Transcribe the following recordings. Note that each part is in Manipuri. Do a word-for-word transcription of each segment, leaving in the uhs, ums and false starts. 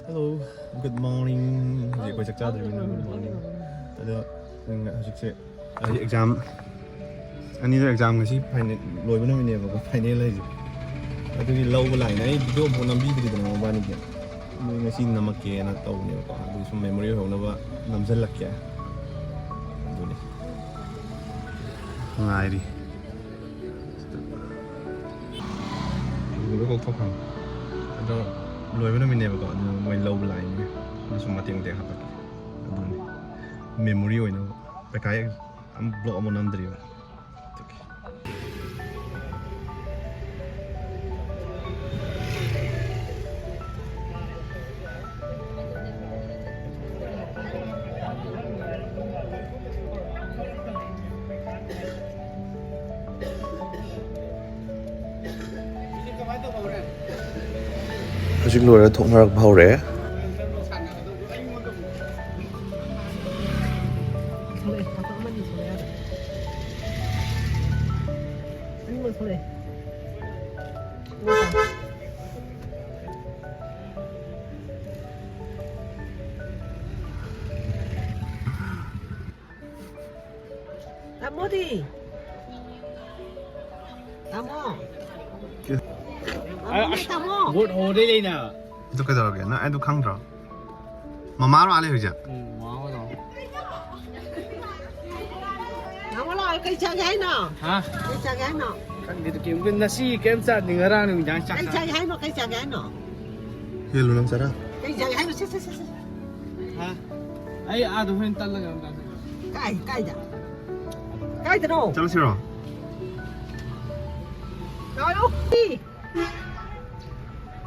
Hello, good morning. ꯍꯧꯖꯤꯛ ꯑꯩꯈꯣꯏ ꯆꯥꯛ ꯆꯥꯗ꯭ꯔꯤꯕꯅꯤꯅ good morning. ꯑꯗꯣ ꯍꯧꯖꯤꯛꯁꯦ ꯑꯩ ꯑꯦꯛꯖꯥꯝ ꯑꯅꯤꯗꯣ ꯑꯦꯛꯖꯥꯝ ꯉꯁꯤ ꯐꯥꯏꯅꯦꯜ ꯂꯣꯏꯕ ꯅꯨꯃꯤꯠꯅꯦꯕꯀꯣ, ꯐꯥꯏꯅꯦꯜ ꯍꯥꯏꯁꯦ꯫ ꯑꯗꯨꯒꯤ ꯂꯧꯕ ꯂꯥꯛꯏꯅꯦ꯫ ꯑꯩ ꯚꯤꯗꯤꯑꯣ ꯑꯃꯐꯥꯎ ꯅꯝꯕꯤꯗ꯭ꯔꯤꯗꯅ ꯃꯕꯥꯅꯤꯒꯤ꯫ ꯑꯗꯨ ꯉꯁꯤ ꯅꯝꯃꯛꯀꯦꯅ ꯇꯧꯕꯅꯦꯕꯀꯣ꯫ ꯑꯗꯨ ꯁꯨꯝ ꯃꯦꯃꯣꯔꯤ ꯑꯣꯏꯍꯧꯅꯕ ꯅꯝꯁꯤꯜꯂꯛꯀꯦ꯫ ꯑꯗꯨꯅꯤ꯫ ꯉꯥꯏꯔꯤ꯫ ꯎꯕꯗ ꯀꯣꯛꯊꯣꯛꯈ꯭ꯔꯕ꯫ ꯑꯗꯣ ꯂꯣꯏꯕ ꯅꯨꯃꯤꯠꯅꯦꯕꯀꯣ꯫ ꯑꯗꯨ ꯃꯣꯏ ꯂꯧꯕ ꯂꯥꯛꯏꯅꯦ꯫ ꯑꯗꯨ ꯁꯨꯝ ꯃꯇꯦꯛ ꯃꯇꯦꯛ ꯍꯥꯞꯄꯛꯀꯦ꯫ ꯑꯗꯨꯅꯤ꯫ ꯃꯦꯃꯣꯔꯤ ꯑꯣꯏꯅꯕ꯫ ꯄꯩꯈꯥ ꯑꯃ ꯕ꯭ꯂꯣꯛ ꯑꯃ ꯅꯝꯗ꯭ꯔꯤꯕ꯫ ꯍꯧꯖꯤꯛ ꯂꯣꯏꯔ ꯊꯣꯛꯅꯔꯛꯄ ꯍꯧꯔꯛꯑꯦ꯫ ꯊꯣꯛꯂꯛꯑꯦ, ꯊꯣꯛꯂꯛꯑꯦ꯫ ꯇꯥꯃꯣꯗꯤ? ꯇꯥꯃꯣ? ꯇꯥꯃꯣ? ꯕꯣꯠ ꯍꯣꯗꯩ ꯂꯩꯅ꯫ ꯑꯗꯨ ꯀꯩꯗꯧꯔꯒꯦ? ꯅꯪ ꯑꯗꯨ ꯈꯪꯗ꯭ꯔꯣ? ꯃꯃꯥꯔꯣ ꯑꯥ ꯂꯩ ꯍꯧꯖꯤꯛ? ꯎꯝ, ꯃꯃꯥ ꯍꯣꯏ ꯂꯥꯛꯑꯣ꯫ ꯇꯥꯃꯣ ꯂꯥꯛꯑꯣ, ꯀꯩ ꯆꯥꯒꯦ ꯍꯥꯏꯅꯣ? ꯍꯥ? ꯀꯩ ꯆꯥꯒꯦ ꯍꯥꯏꯅꯣ? ꯈꯪꯗꯦꯗ, ꯀꯩꯝ, ꯉꯁꯤ ꯀꯩꯝ ꯆꯥꯗꯦ, ꯉꯔꯥꯡ ꯅꯨꯃꯤꯗꯥꯡ ꯆꯥꯛ ꯀꯩ ꯆꯥ- ꯆꯥꯒꯦ ꯍꯥꯏꯅꯣ? ꯀꯩ ꯆꯥꯒꯦ ꯍꯥꯏꯅꯣ? ꯍꯦꯜꯂꯨ ꯅꯪ ꯆꯔꯥ꯫ ꯀꯩ ꯆꯥꯒꯦ ꯍꯥꯏꯅꯣ? ꯁꯦ, ꯁꯦ, ꯁꯦ, ꯁꯦ꯫ ꯍꯥ? ꯑꯩ ꯑꯥꯗ ꯍꯣꯔꯦꯟ ꯇꯜꯂꯒ ꯑꯃꯨꯛ ꯆꯥꯁꯤ꯫ ꯀꯥꯏ, ꯀꯥꯏꯗ? ꯀꯥꯏꯗꯅꯣ? ꯆꯠꯂꯨꯁꯤꯔꯣ? ꯂꯥꯛꯑꯣ꯫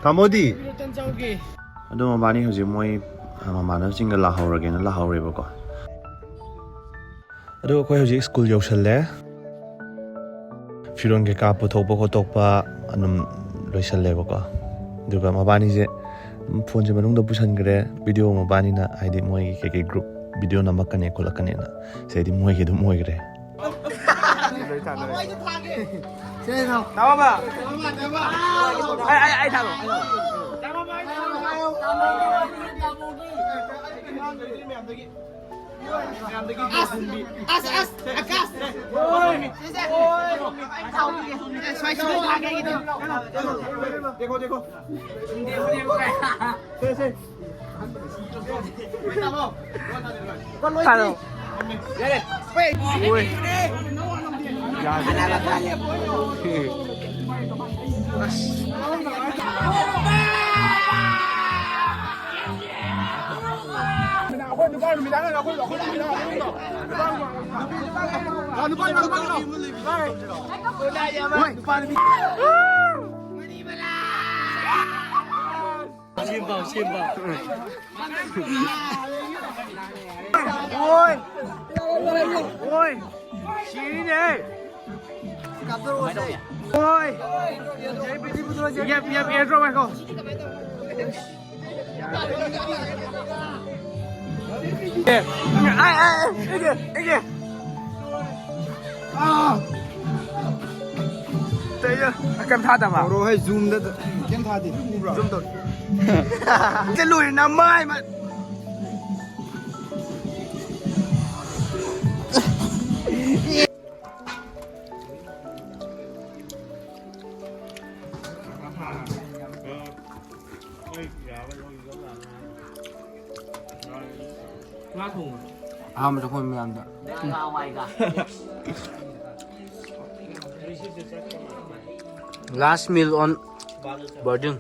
ꯇꯥꯃꯣꯗꯤ? ꯇꯟ ꯆꯥꯎꯒꯦ꯫ ꯑꯗꯣ ꯃꯕꯥꯅꯤ ꯍꯧꯖꯤꯛ ꯃꯣꯏ, ꯑ, ꯃꯃꯥꯟꯅꯕꯁꯤꯡꯒ ꯂꯥꯛꯍꯧꯔꯒꯦꯅ ꯂꯥꯛꯍꯧꯔꯦꯕꯀꯣ꯫ ꯑꯗꯣ ꯑꯩꯈꯣꯏ ꯍꯧꯖꯤꯛ ꯁ꯭ꯀꯨꯜ ꯌꯧꯁꯜꯂꯦ꯫ ꯐꯤꯔꯣꯜ ꯀꯩꯀꯥ ꯄꯨꯊꯣꯛꯄ ꯈꯣꯠꯇꯣꯛꯄ ꯑꯗꯨꯝ ꯂꯣꯏꯁꯜꯂꯦꯕꯀꯣ꯫ ꯑꯗꯨꯒ ꯃꯕꯥꯅꯤꯁꯦ ꯐꯣꯟꯁꯦ ꯃꯅꯨꯡꯗ ꯄꯨꯁꯟꯈ꯭ꯔꯦ꯫ ꯚꯤꯗꯤꯑꯣ ꯃꯕꯥꯅꯤꯅ ꯍꯥꯏꯗꯤ ꯃꯣꯏꯒꯤ ꯀꯩꯀꯩ ꯒ꯭ꯔꯨꯞ ꯚꯤꯗꯤꯑꯣ ꯅꯝꯃꯛꯀꯅꯤ ꯈꯣꯠꯂꯛꯀꯅꯤꯅ꯫ ꯁꯤꯗꯩꯗꯤ ꯃꯣꯏꯒꯤ ꯑꯗꯨꯝ ꯑꯣꯏꯈ꯭ꯔꯦ꯫ ꯇꯥꯃꯣꯕ꯫ ꯑꯩ, ꯑꯩ, ꯑꯩ ꯊꯥꯔꯣ꯫ ꯑꯁ, ꯑꯁ, ꯑꯀꯥꯁ꯫ ꯁ꯭ꯋꯥꯏ ꯁꯤꯗ ꯂꯥꯛꯀꯦ ꯑꯩꯒꯤꯗꯤ꯫ देखो, देखो। ꯁꯦ, ꯁꯦ꯫ ꯇꯥꯔꯣ꯫ ꯍꯣꯏ꯫ ꯌꯥꯗ꯭ꯔꯦ꯫ ꯑꯁ꯫ ꯑꯩꯈꯣꯏ ꯅꯨꯄꯥ ꯅꯨꯃꯤꯗꯥꯡ ꯑꯩꯈꯣꯏ ꯅꯨꯄꯥ ꯅꯨꯃꯤꯗꯥꯡ ꯅꯨꯄꯥ ꯅꯨꯄꯥ ꯅꯨꯄꯥ ꯅꯨꯄꯥ ꯁꯦꯝꯕ ꯁꯦꯝꯕ꯫ ꯑꯣꯏ꯫ ꯑꯣꯏ꯫ ꯁꯤꯔꯤꯅꯦ꯫ ꯍꯣꯏ꯫ ꯌꯦꯞ, ꯌꯦꯞ, airdrop ꯉꯥꯏꯈꯣ꯫ ꯑꯦ, ꯑꯦ, ꯑꯦ, ꯑꯦ, ꯑꯦ, ꯑꯦ꯫ ꯑꯥ꯫ ꯀꯩꯅꯣ? ꯀꯩꯝ ꯊꯥꯗꯕ? ꯇꯧꯔꯣ ꯍꯦ, zoom ꯗ ꯀꯩꯝ ꯊꯥꯗꯦ꯫ ꯎꯕ꯭ꯔꯣ? Zoom ꯇꯧ꯫ ꯆꯠꯂꯨꯔꯦ ꯅꯃꯥꯏ ꯃꯠ-꯫ ꯑꯍꯥꯟꯕꯗ ꯑꯩꯈꯣꯏ ꯃꯌꯥꯝꯗ꯫ Last meal on boarding.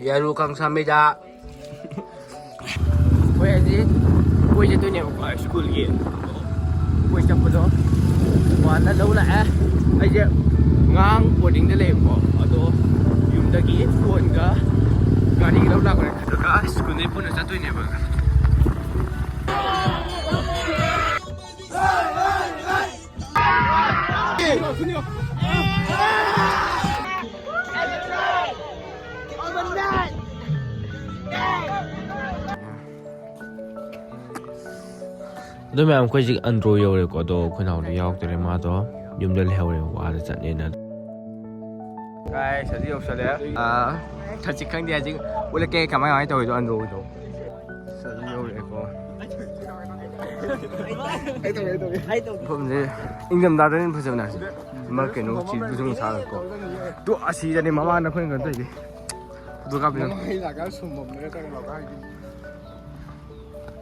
ꯌꯥꯔꯨ ꯀꯥꯡꯁꯥꯃꯩꯗ꯫ ꯑꯩꯈꯣꯏ ꯍꯧꯖꯤꯛ ꯀꯣꯏ ꯆꯠꯇꯣꯏꯅꯦꯕꯀꯣ, ꯁ꯭ꯀꯨꯜꯒꯤ ꯀꯣꯏ ꯆꯠꯄꯗꯣ꯫ ꯋꯥꯟꯗ ꯂꯧ ꯂꯥꯛꯑꯦ꯫ ꯑꯩꯁꯦ ꯉꯔꯥꯡ ꯕꯣꯔꯗꯤꯡꯗ ꯂꯩꯌꯦꯕꯀꯣ, ꯑꯗꯣ ꯌꯨꯝꯗꯒꯤ ꯐꯣꯟꯒ ꯒꯥꯔꯤꯒ ꯂꯧ ꯂꯥꯛꯄꯅꯦ꯫ ꯑꯗꯨꯒ ꯁ꯭ꯀꯨꯜꯗꯩ ꯄꯨꯟꯅ ꯆꯠꯇꯣꯏꯅꯦꯕ꯫ ꯑꯗꯨ ꯃꯌꯥꯝ, ꯑꯩꯈꯣꯏ ꯍꯧꯖꯤꯛ ꯑꯟꯗ꯭ꯔꯣ ꯌꯧꯔꯦꯀꯣ꯫ ꯑꯗꯣ ꯑꯩꯈꯣꯏ ꯅꯥꯎꯗꯤ ꯌꯥꯎꯔꯛꯇꯔꯦ, ꯃꯥꯗꯣ ꯌꯨꯝꯗ ꯂꯩꯍꯧꯔꯦ, ꯋꯥꯗ ꯆꯠꯂꯦꯅ꯫ Guys, ꯍꯧꯖꯤꯛ ꯌꯧꯁꯜꯂꯦ꯫ ꯑꯥ, ꯍꯧꯖꯤꯛ ꯈꯪꯗꯦ, ꯍꯧꯖꯤꯛ ꯎꯠꯂꯛꯀꯦ ꯀꯃꯥꯏ ꯀꯃꯥꯏ ꯇꯧꯔꯤꯗꯣ ꯑꯟꯗ꯭ꯔꯣꯒꯤꯗꯣ꯫ ꯃꯐꯝꯁꯦ ꯏꯪꯊꯝꯊꯥꯗꯅ ꯐꯖꯕꯅꯦ ꯍꯥꯏꯁꯦ꯫ ꯑꯃ ꯀꯩꯅꯣ ꯆꯤꯡ ꯁꯥꯔꯒꯀꯣ꯫ ꯇꯨ ꯑꯁꯤꯗꯅꯦ ꯃꯃꯥꯅ ꯑꯩꯈꯣꯏꯅ ꯀꯩꯅꯣ ꯇꯧꯔꯤꯁꯦ꯫ ꯐꯣꯇꯣ ꯀꯥꯞꯄꯤꯅꯣ꯫ ꯃꯃꯥ ꯍꯩ ꯂꯥꯛꯀꯥꯟ ꯁꯨꯝꯕꯝꯅꯦ ꯅꯠꯇ꯭ꯔꯒ ꯂꯧꯈꯥꯏꯒꯤ꯫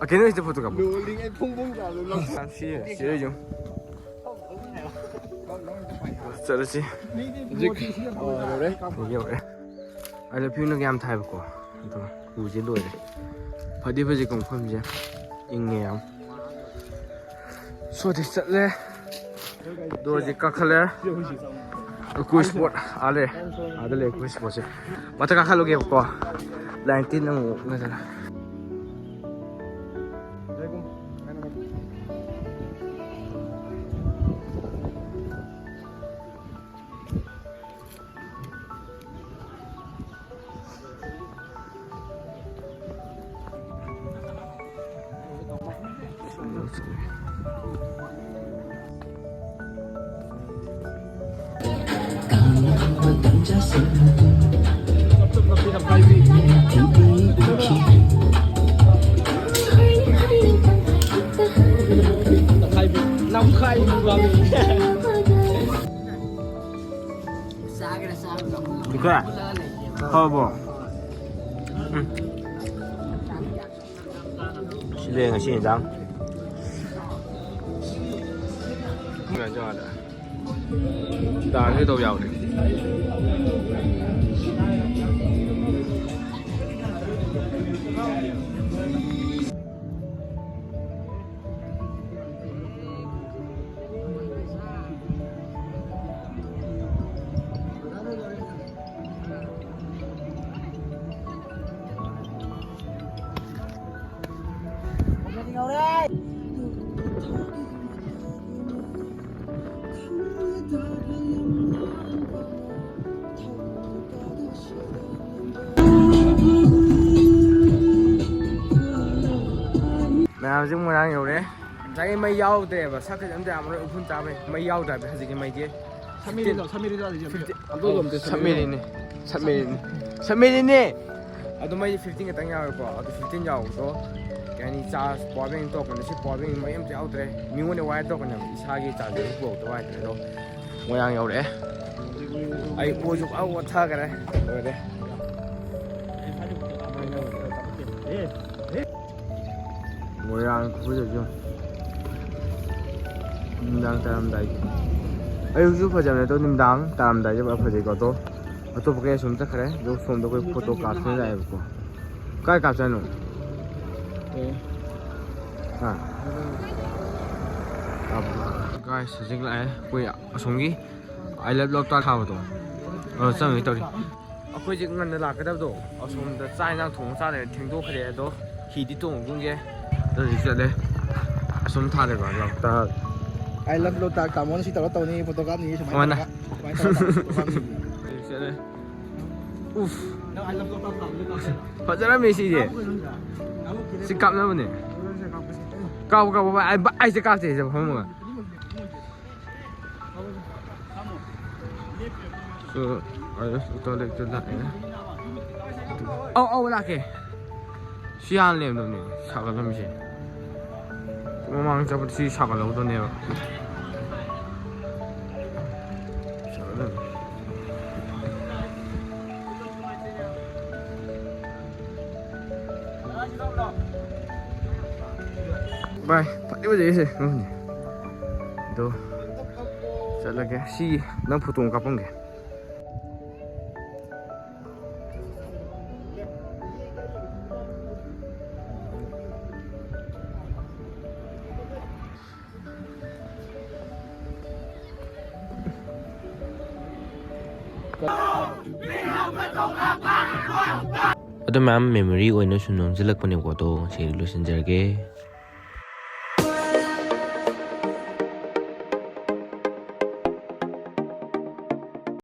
ꯑ, ꯀꯩꯅꯣ ꯍꯧꯖꯤꯛ ꯐꯣꯇꯣ ꯀꯥꯞꯄꯣ꯫ ꯂꯣꯂꯤꯡ ꯑꯩ ꯐꯨꯡ ꯐꯨꯡ ꯆꯥꯕꯗꯣ ꯂꯧ-꯫ ꯁꯤ, ꯁꯤ ꯌꯦꯡꯉꯨ꯫ ꯆꯠꯂꯁꯤ꯫ ꯍꯧꯖꯤꯛ, ꯑ, ꯌꯧꯔꯦ꯫ ꯌꯧꯔꯦ꯫ ꯑꯗꯣ ꯐꯤꯅꯒ ꯌꯥꯝ ꯊꯥꯏꯕꯀꯣ꯫ ꯑꯗꯣ ꯎꯁꯦ ꯂꯣꯏꯔꯦ꯫ ꯐꯗꯤ ꯐꯖꯩꯀꯣ ꯃꯐꯝꯁꯦ꯫ ꯏꯪꯉꯦ ꯌꯥꯝ꯫ ꯁꯣꯗꯤ ꯆꯠꯂꯦ꯫ ꯑꯗꯣ ꯍꯧꯖꯤꯛ ꯀꯥꯈꯠꯂꯦ꯫ ꯑꯩꯈꯣꯏ ꯁ꯭ꯄꯣꯠ ꯑꯥ ꯂꯩ꯫ ꯑꯥꯗ ꯂꯩ ꯑꯩꯈꯣꯏ ꯁ꯭ꯄꯣꯠꯁꯦ꯫ ꯃꯊꯛ ꯀꯥꯈꯠꯂꯨꯒꯦꯕꯀꯣ꯫ ꯂꯥꯏꯟ ꯇꯤꯟ ꯑꯃꯨꯛ ꯅꯠꯇꯅ꯫ ꯂꯨꯈꯥ, ꯍꯥꯎꯕ꯭ꯔꯣ? ꯎꯝ꯫ ꯁꯤꯗ ꯉꯁꯤ ꯏꯟꯖꯥꯡ꯫ ꯗꯥꯜ ꯀꯩꯗꯧ ꯌꯥꯎꯔꯦ꯫ ꯃꯌꯥꯝꯁꯦ ꯃꯣꯏꯔꯥꯡ ꯌꯧꯔꯦ꯫ ꯉꯁꯥꯏꯒꯤ ꯃꯩ ꯌꯥꯎꯗ꯭ꯔꯦꯕ, ꯁꯛꯀꯁꯦ ꯑꯝꯇ ꯌꯥꯝꯃꯔꯣꯏ, ꯎꯐꯨꯟ ꯆꯥꯕꯩ꯫ ꯃꯩ ꯌꯥꯎꯗ꯭ꯔꯦ ꯍꯥꯏꯕ ꯍꯧꯖꯤꯛꯀꯤ ꯃꯩꯗꯤ꯫ ꯁꯝꯃꯤꯔꯤꯗꯣ, ꯁꯝꯃꯤꯔꯤꯗꯣ ꯍꯧꯖꯤꯛ ꯑꯝꯇ, ꯐꯤꯐꯇꯤ ꯑꯝꯇ ꯁꯝꯃꯤꯔꯤꯅꯦ, ꯁꯝꯃꯤꯔꯤꯅꯦ, ꯁꯝꯃꯤꯔꯤꯅꯦ꯫ ꯑꯗꯣ ꯃꯩ ꯐꯤꯐꯇꯤꯟ ꯈꯛꯇꯪ ꯌꯥꯎꯋꯦꯀꯣ꯫ ꯑꯗꯣ ꯐꯤꯐꯇꯤꯟ ꯌꯥꯎꯕꯗꯣ ꯑꯦꯅꯤ ꯆꯥꯔꯖ ꯄꯋꯥꯔ ꯕꯦꯡ ꯇꯧꯔꯛꯄꯗ ꯁꯤ ꯄꯋꯥꯔ ꯕꯦꯡ ꯃꯩ ꯑꯝꯇ ꯌꯥꯎꯗ꯭ꯔꯦ꯫ ꯃꯤꯉꯣꯟꯗ ꯋꯥꯏꯌꯔ ꯇꯧꯔꯛꯄꯅꯦꯕ, ꯏꯁꯥꯒꯤ ꯆꯥꯔꯖꯔ ꯄꯨꯔꯛꯇꯕ ꯍꯥꯏꯇꯥꯔꯦ꯫ ꯑꯗꯣ ꯃꯣꯏꯔꯥꯡ ꯌꯧꯔꯛꯑꯦ꯫ ꯑꯩ ꯀꯣꯏꯁꯨ ꯄꯨꯔꯥ ꯋꯥꯊꯈꯔꯦ꯫ ꯂꯣꯏꯔꯦ꯫ ꯃꯣꯏꯔꯥꯡ ꯈꯨꯐꯖꯁꯦ ꯌꯦꯡꯉꯨ꯫ ꯅꯨꯃꯤꯗꯥꯡ ꯇꯥꯔꯝꯗꯥꯏꯒꯤ꯫ ꯑꯌꯨꯛꯁꯨ ꯐꯖꯕꯅꯦ, ꯑꯗꯣ ꯅꯨꯃꯤꯗꯥꯡ ꯇꯥꯔꯝꯗꯥꯏꯁꯦ ꯄꯨꯔꯥ ꯐꯖꯩꯀꯣ꯫ ꯑꯗꯣ ꯑꯇꯣꯞꯄ ꯀꯩ ꯑꯁꯨꯝ ꯆꯠꯈ꯭ꯔꯦ꯫ ꯑꯗꯣ ꯁꯣꯝꯗ ꯑꯩꯈꯣꯏ ꯐꯣꯇꯣ ꯀꯥꯞꯁꯤꯅ ꯂꯥꯛꯑꯦꯕꯀꯣ꯫ ꯀꯥꯏ ꯀꯥꯞꯁꯦ ꯍꯥꯏꯅꯣ? ꯍꯥ? ꯀꯥꯞꯄꯣ꯫ ꯒꯥꯏꯁ, ꯍꯧꯖꯤꯛ ꯂꯥꯛꯑꯦ ꯑꯩꯈꯣꯏ ꯑꯁꯣꯝꯒꯤ ꯑꯥꯏ ꯂꯚ ꯂꯣꯛꯇꯥꯛ ꯊꯥꯕꯗꯣ꯫ ꯑꯗꯣ ꯆꯪꯉꯒꯦ ꯇꯧꯔꯤ꯫ ꯑꯩꯈꯣꯏꯁꯦ ꯉꯟꯅ ꯂꯥꯛꯀꯗꯕꯗꯣ ꯑꯁꯣꯝꯗ ꯆꯥꯛ ꯏꯟꯖꯥꯡ ꯊꯣꯡꯉ ꯆꯥꯗꯅ ꯊꯦꯡꯗꯣꯛꯈ꯭ꯔꯦ꯫ ꯑꯗꯣ ꯍꯤꯗꯤ ꯇꯣꯡꯉꯒꯨꯝꯒꯦ꯫ ꯑꯗꯣ ꯍꯧꯖꯤꯛ ꯆꯠꯂꯦ꯫ ꯑꯁꯣꯝ ꯊꯥꯔꯦꯀꯣ ꯂꯣꯛꯇꯥꯛ꯫ ꯑꯥꯏ ꯂꯚ ꯂꯣꯛꯇꯥꯛ ꯇꯥꯃꯣꯅ ꯁꯤ ꯇꯧꯔ ꯇꯧꯅꯤ, ꯐꯣꯇꯣ ꯀꯥꯞꯅꯤ, ꯁꯨꯃꯥꯏꯅ ꯀꯃꯥꯏꯅ? ꯇꯧꯔꯒ, ꯁꯨꯃꯥꯏꯅ ꯇꯧꯔꯒ ꯐꯣꯇꯣ ꯀꯥꯞꯅꯤ꯫ ꯍꯧꯖꯤꯛ ꯆꯠꯂꯦ꯫ ꯎꯐ꯫ ꯅꯪ ꯑꯥꯏ ꯂꯚ ꯂꯣꯛꯇꯥꯛ ꯇꯥꯃꯣꯅ ꯇꯧꯔ ꯐꯖꯔꯝꯃꯦ ꯁꯤꯁꯦ꯫ ꯀꯥꯞꯄ ꯀꯩꯅꯣ ꯁꯤꯗ? ꯀꯥꯞꯄ ꯀꯩꯅꯣ? ꯁꯤ ꯀꯥꯞꯅꯕꯅꯦ꯫ ꯀꯥꯞꯄꯁꯦ, ꯀꯥꯞꯄꯁꯦ꯫ ꯀꯥꯞꯄꯨ, ꯀꯥꯞꯄꯨ, ꯚꯥꯏ, ꯑꯩ, ꯑꯩꯁꯦ ꯀꯥꯞꯁꯦ ꯁꯤꯗ ꯐꯝꯃꯒ꯫ So, ꯑꯩ ꯇꯣꯏꯂꯦꯠꯇ ꯂꯥꯛꯑꯦ꯫ ꯑꯧ, ꯑꯧ, ꯂꯥꯛꯀꯦ꯫ ꯁꯤ ꯍꯥꯟꯅ ꯂꯩꯔꯝꯗꯕꯅꯦ ꯁꯥꯒꯠꯂꯝꯃꯤꯁꯦ꯫ ꯃꯃꯥꯡ ꯆꯠꯄꯗ ꯁꯤ ꯁꯥꯒꯠꯍꯧꯗꯕꯅꯦꯕ꯫ ꯁꯥꯒꯠꯂꯝꯃꯤ꯫ ꯚꯥꯏ, ꯐꯗꯤ ꯐꯖꯩꯁꯦ ꯃꯐꯝꯁꯦ꯫ ꯑꯗꯣ ꯆꯠꯂꯒꯦ꯫ ꯁꯤ ꯅꯪ ꯐꯣꯇꯣ ꯑꯃ ꯀꯥꯞꯄꯝꯒꯦ꯫ ꯑꯗꯨ ꯃꯌꯥꯝ memory ꯑꯣꯏꯅ ꯁꯨꯝ ꯅꯝꯁꯤꯜꯂꯛꯄꯅꯦꯕꯀꯣ꯫ ꯑꯗꯣ ꯁꯤ ꯂꯣꯏꯁꯤꯟꯖꯔꯒꯦ꯫